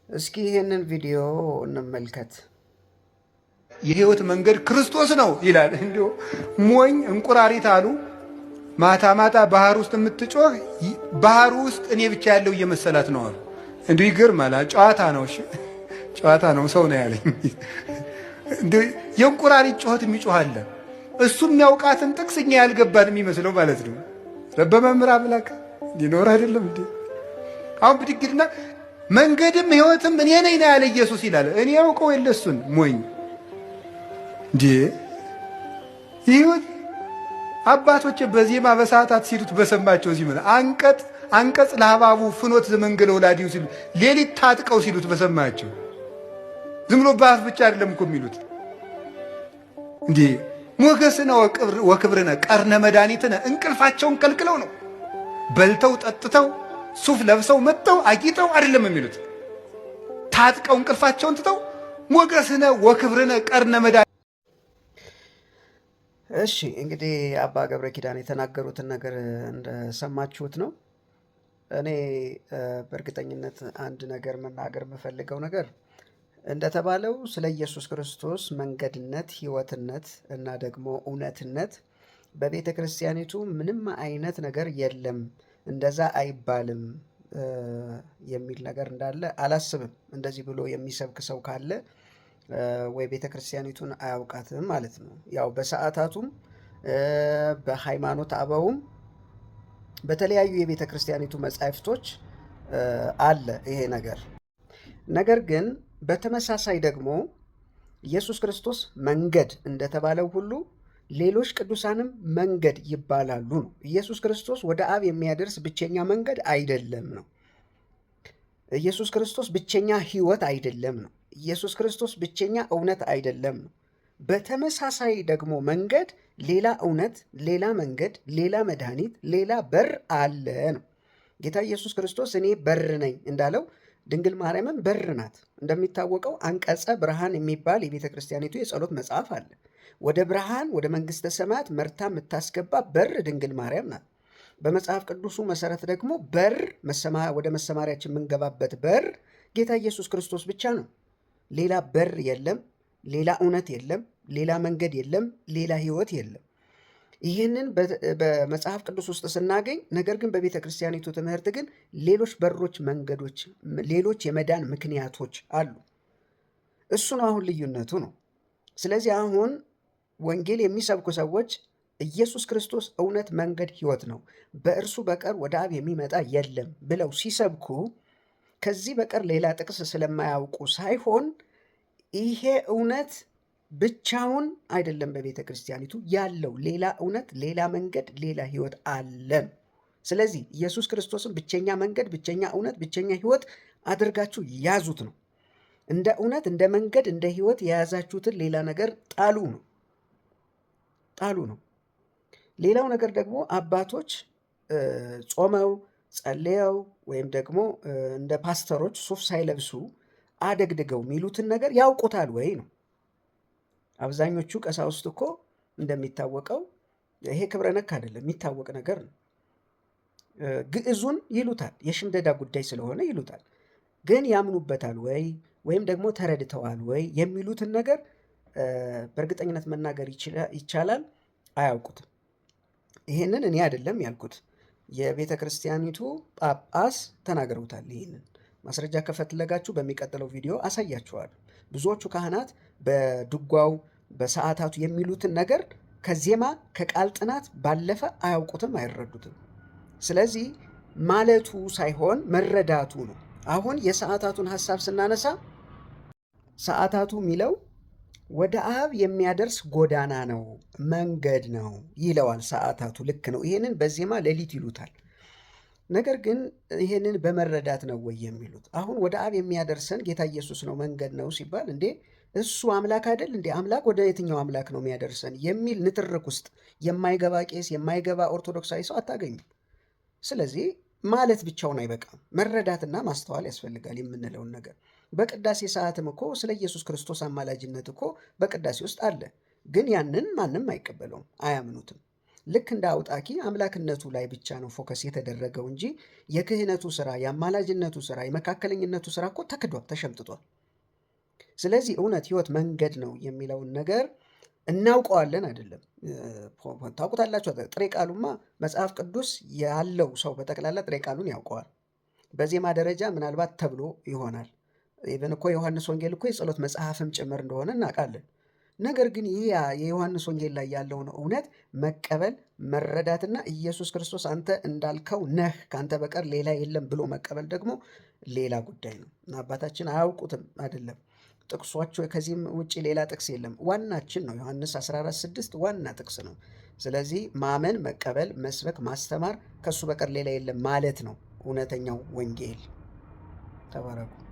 እስኪ ይህንን ቪዲዮ እንመልከት። የህይወት መንገድ ክርስቶስ ነው ይላል። እንዲሁ ሞኝ እንቁራሪት አሉ። ማታ ማታ ባህር ውስጥ የምትጮህ ባህር ውስጥ እኔ ብቻ ያለው እየመሰላት ነው አሉ። እንዲሁ ይገርማል። ጨዋታ ነው፣ እሺ ጨዋታ ነው። ሰው ነው ያለኝ። እንዲሁ የእንቁራሪት ጩኸት የሚጮህ አለ። እሱ የሚያውቃትን ጥቅስ እኛ ያልገባን የሚመስለው ማለት ነው። በመምህር አምላክ ሊኖር አይደለም እንዴ? አሁን ብድግድና መንገድም ህይወትም እኔ ነኝ ነው ያለ ኢየሱስ ይላል። እኔ ያውቀው የለ እሱን ሞኝ እንዴ ይሁን። አባቶች በዜማ በሰዓታት ሲሉት በሰማቸው ዜማ አንቀጽ አንቀጽ ለሀባቡ ፍኖት ዘመንገለ ወላዲው ሲሉ ሌሊት ታጥቀው ሲሉት በሰማቸው። ዝም ብሎ በአፍ ብቻ አይደለም እኮ የሚሉት እንዴ። ሞገስነ ወክብርነ ቀርነ መድኃኒትነ እንቅልፋቸውን ከልክለው ነው። በልተው ጠጥተው ሱፍ ለብሰው መጥተው አጊጠው አይደለም የሚሉት። ታጥቀው እንቅልፋቸውን ትተው ሞገስነ ወክብርነ ቀርነ መድኃኒት። እሺ፣ እንግዲህ አባ ገብረ ኪዳን የተናገሩትን ነገር እንደሰማችሁት ነው። እኔ በእርግጠኝነት አንድ ነገር መናገር የምፈልገው ነገር እንደተባለው ስለ ኢየሱስ ክርስቶስ መንገድነት፣ ሕይወትነት እና ደግሞ እውነትነት በቤተ ክርስቲያኒቱ ምንም አይነት ነገር የለም፣ እንደዛ አይባልም የሚል ነገር እንዳለ አላስብም። እንደዚህ ብሎ የሚሰብክ ሰው ካለ ወይ ቤተ ክርስቲያኒቱን አያውቃትም ማለት ነው። ያው በሰዓታቱም በሃይማኖት አበውም በተለያዩ የቤተ ክርስቲያኒቱ መጻሕፍቶች አለ ይሄ ነገር። ነገር ግን በተመሳሳይ ደግሞ ኢየሱስ ክርስቶስ መንገድ እንደተባለው ሁሉ ሌሎች ቅዱሳንም መንገድ ይባላሉ ነው። ኢየሱስ ክርስቶስ ወደ አብ የሚያደርስ ብቸኛ መንገድ አይደለም ነው። ኢየሱስ ክርስቶስ ብቸኛ ሕይወት አይደለም ነው። ኢየሱስ ክርስቶስ ብቸኛ እውነት አይደለም ነው። በተመሳሳይ ደግሞ መንገድ ሌላ እውነት፣ ሌላ መንገድ፣ ሌላ መድኃኒት፣ ሌላ በር አለ ነው። ጌታ ኢየሱስ ክርስቶስ እኔ በር ነኝ እንዳለው ድንግል ማርያምም በር ናት። እንደሚታወቀው አንቀጸ ብርሃን የሚባል የቤተ ክርስቲያኒቱ የጸሎት መጽሐፍ አለ። ወደ ብርሃን ወደ መንግሥተ ሰማያት መርታ የምታስገባ በር ድንግል ማርያም ናት። በመጽሐፍ ቅዱሱ መሰረት ደግሞ በር ወደ መሰማሪያችን የምንገባበት በር ጌታ ኢየሱስ ክርስቶስ ብቻ ነው። ሌላ በር የለም። ሌላ እውነት የለም። ሌላ መንገድ የለም። ሌላ ሕይወት የለም። ይህንን በመጽሐፍ ቅዱስ ውስጥ ስናገኝ፣ ነገር ግን በቤተ ክርስቲያኒቱ ትምህርት ግን ሌሎች በሮች፣ መንገዶች፣ ሌሎች የመዳን ምክንያቶች አሉ። እሱ ነው አሁን ልዩነቱ ነው። ስለዚህ አሁን ወንጌል የሚሰብኩ ሰዎች ኢየሱስ ክርስቶስ እውነት፣ መንገድ፣ ሕይወት ነው፣ በእርሱ በቀር ወደ አብ የሚመጣ የለም ብለው ሲሰብኩ ከዚህ በቀር ሌላ ጥቅስ ስለማያውቁ ሳይሆን ይሄ እውነት ብቻውን አይደለም። በቤተ ክርስቲያኒቱ ያለው ሌላ እውነት፣ ሌላ መንገድ፣ ሌላ ሕይወት አለ። ስለዚህ ኢየሱስ ክርስቶስን ብቸኛ መንገድ፣ ብቸኛ እውነት፣ ብቸኛ ሕይወት አድርጋችሁ ያዙት ነው። እንደ እውነት፣ እንደ መንገድ፣ እንደ ሕይወት የያዛችሁትን ሌላ ነገር ጣሉ ነው፣ ጣሉ ነው። ሌላው ነገር ደግሞ አባቶች ጾመው ጸልየው ወይም ደግሞ እንደ ፓስተሮች ሱፍ ሳይለብሱ አደግድገው የሚሉትን ነገር ያውቁታል ወይ ነው። አብዛኞቹ ቀሳውስት እኮ እንደሚታወቀው ይሄ ክብረ ነክ አይደለም፣ የሚታወቅ ነገር ነው። ግዕዙን ይሉታል፣ የሽምደዳ ጉዳይ ስለሆነ ይሉታል። ግን ያምኑበታል ወይ ወይም ደግሞ ተረድተዋል ወይ የሚሉትን ነገር በእርግጠኝነት መናገር ይቻላል፣ አያውቁትም። ይሄንን እኔ አይደለም ያልኩት፣ የቤተ ክርስቲያኒቱ ጳጳስ ተናግረውታል። ይህንን ማስረጃ ከፈለጋችሁ በሚቀጥለው ቪዲዮ አሳያችኋለሁ። ብዙዎቹ ካህናት በድጓው በሰዓታቱ የሚሉትን ነገር ከዜማ ከቃል ጥናት ባለፈ አያውቁትም፣ አይረዱትም። ስለዚህ ማለቱ ሳይሆን መረዳቱ ነው። አሁን የሰዓታቱን ሀሳብ ስናነሳ ሰዓታቱ የሚለው ወደ አብ የሚያደርስ ጎዳና ነው፣ መንገድ ነው ይለዋል። ሰዓታቱ ልክ ነው። ይሄንን በዜማ ሌሊት ይሉታል። ነገር ግን ይሄንን በመረዳት ነው ወይ የሚሉት? አሁን ወደ አብ የሚያደርሰን ጌታ ኢየሱስ ነው፣ መንገድ ነው ሲባል እንዴ እሱ አምላክ አይደል እንዴ? አምላክ ወደ የትኛው አምላክ ነው የሚያደርሰን የሚል ንትርክ ውስጥ የማይገባ ቄስ፣ የማይገባ ኦርቶዶክሳዊ ሰው አታገኙም። ስለዚህ ማለት ብቻውን አይበቃም፣ መረዳትና ማስተዋል ያስፈልጋል የምንለውን ነገር። በቅዳሴ ሰዓትም እኮ ስለ ኢየሱስ ክርስቶስ አማላጅነት እኮ በቅዳሴ ውስጥ አለ። ግን ያንን ማንም አይቀበለውም፣ አያምኑትም። ልክ እንደ አውጣኪ አምላክነቱ ላይ ብቻ ነው focus የተደረገው እንጂ የክህነቱ ስራ፣ የአማላጅነቱ ስራ፣ የመካከለኝነቱ ስራ እኮ ተክዷል፣ ተሸምጥጧል። ስለዚህ እውነት፣ ህይወት፣ መንገድ ነው የሚለውን ነገር እናውቀዋለን አይደለም፣ ታውቁታላችሁ። ጥሬ ቃሉማ መጽሐፍ ቅዱስ ያለው ሰው በጠቅላላ ጥሬ ቃሉን ያውቀዋል። በዜማ ደረጃ ምናልባት ተብሎ ይሆናል። Even እኮ ዮሐንስ ወንጌል እኮ የጸሎት መጽሐፍም ጭምር እንደሆነ እናውቃለን። ነገር ግን ይህ የዮሐንስ ወንጌል ላይ ያለውን እውነት መቀበል መረዳትና ኢየሱስ ክርስቶስ አንተ እንዳልከው ነህ፣ ከአንተ በቀር ሌላ የለም ብሎ መቀበል ደግሞ ሌላ ጉዳይ ነው እና አባታችን አያውቁትም አይደለም ጥቅሷቸው ከዚህም ውጭ ሌላ ጥቅስ የለም። ዋናችን ነው ዮሐንስ 14:6 ዋና ጥቅስ ነው። ስለዚህ ማመን፣ መቀበል፣ መስበክ፣ ማስተማር ከእሱ በቀር ሌላ የለም ማለት ነው እውነተኛው ወንጌል። ተባረኩ።